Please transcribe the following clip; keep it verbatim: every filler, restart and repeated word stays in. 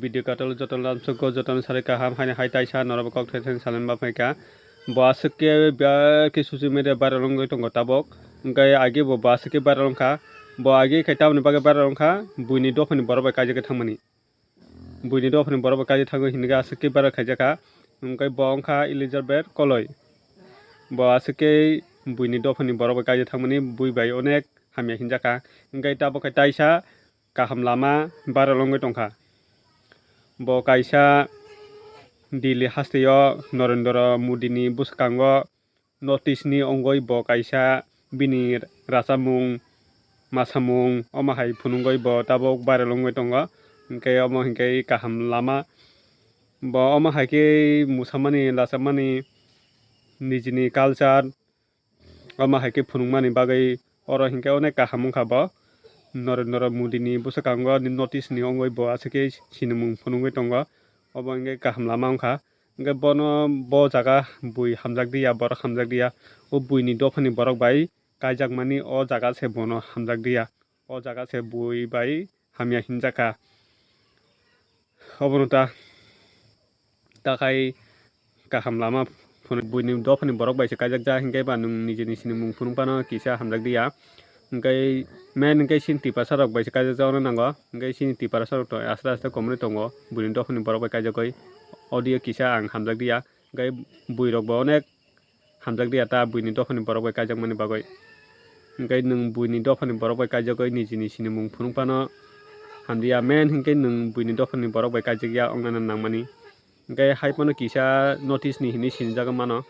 Video katal jotono lamsoko jotono sari kaham haini hai taisa norok kok thai thai salem ba phaikha. Bo aswk khe biya khe social media viral wngwi tongo tabok. Hwnkhe age bo bo aswk khe viral wngkha. Bo age khai tamoni bagwi viral wngkha, buini dophani borok bai kaijagwi thangmani. Buini dophani borok bai kaijagwi thangwi hinwi aswk khe viral khaijakha. Hwnkhe bo wngkha Elizabeth Koloi. Bo aswk khe buini dophani borok bai kaijagwi thangmani, bui bai onek hamya hinjakha. Hwnkhe tabok khe taisa kaham lama viral wngwi tongkha. Bo kaisa Delhi hasteo Narendra Modi ni bwskango notice ni wngwi bo kaisa bini rachamung, masamung omo hai phunugwi bo tabok viral wngwi tongo. Hwnkhe omo hinkhe kaham lama. Bo omo hai khe musamani, lachamani, nijini culture, omo hai khe phunukmani bagwi oro hinkhe onek kaham wngkha bo. Narendra Modi ni bwskango notice ni wngwi bo aswk khe sinimung phunugwi tongo. Obo hinkhe kaham lama wngkha. Hinkhe bono bo jaga bui hamjak diya, borok hamjak diya. O buini dophani borok bai kaijakmani o jaga se bono hamjak diya. O jaga se bui bai hamya hinjakha. Obono ta, ta khai kaham lama phunuk buini dophani borok bai se kaijak ja, hinkhe ba nwng nijini sinimung phunuk phano kisa hamjak diya. Hinkhe main hinkhe chini Tiprasa rok bai se kaijak ja ono nango. Hinkhe chini Tiprasa rok to aste aste komorwi tongo, buini dophani borok bai kaijagwi. Audio kisa ang hamjak diya. Hinkhe bui rok bo onek hamjak diya ta buini dophani borok bai kaijakmani bagwi. Hinkhe nwng buini dophani borok bai kaijagwi nijini sinimung phunuk phano hamdiya, main hinkhe nwng buini dophani borok bai kaijakya wngnana nangmani. Hinkhe hai phano kisa notice ni hinwi sinijagwi mano.